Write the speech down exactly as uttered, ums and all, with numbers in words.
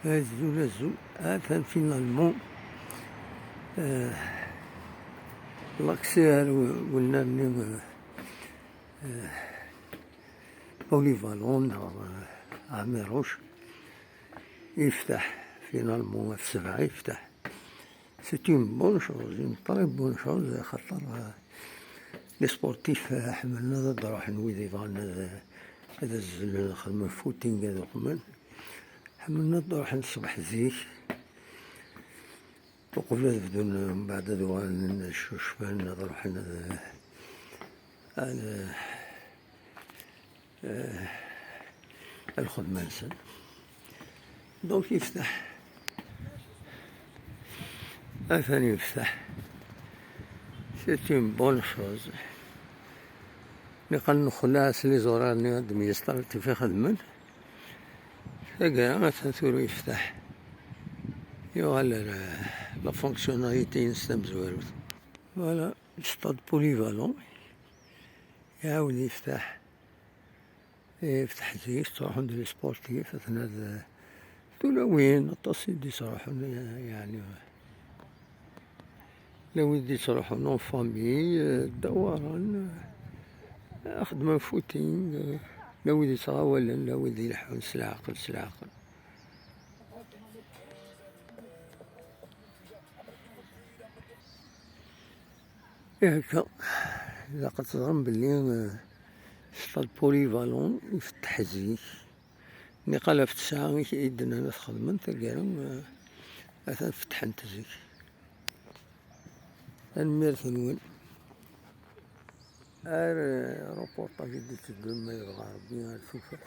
Azul, azul. Atan finalement, euh, l'accès ar w-, wennar-nni, euh, euh, polyvalent neɣ, euh, Ɛmiruc. Yefteḥ, finalement, ɣef sebɛa yefteḥ. C'est une bonne chose, une très bonne chose, xaṭer, euh, les sportifs, euh, ḥemmlen ad ruḥen, wid yebɣan ad, ad azzlen, ad xedmen footing, ad uqmen. Ḥemmlen ad ruḥen ṣṣbeḥ zik, uqbel ad bdun, mbeɛd ad uɣalen cucfen, ad ruḥen ad, ad, eh, lxedma-nsen. Donc yefteḥ. Atan yefteḥ. C'est une bonne chose. Niqal nexleɛ s les horaires-nni administratifs i xedmen. Taggara atan tura yefteḥ. Yuɣal ar, eh, la fonctionnalité-ines tamezwarut. Voilà, stade polyvalent. Iɛawed yefteḥ. Yefteḥ zik, ttruḥun-d les sportifs, atan ad, tulawin, aṭas i d-ittruḥun, yeɛni. La wid d-ittruḥun en famille, ddawaren, xeddmen footing, la wid yettɣawalen, la wid ileḥḥun s leɛqel, s leɛqel. Akka, ilaq ad teẓrem belli, eh, stade polyvalent ifetteḥ zik. Niqal ɣef tesɛa i d-nnan ad xedmen taggara, eh, atan fettḥen-t zik. Tanemmirt-nwen. Ar, eh, reportage i d-iteddun ma yebɣa Rebbi ar tufat.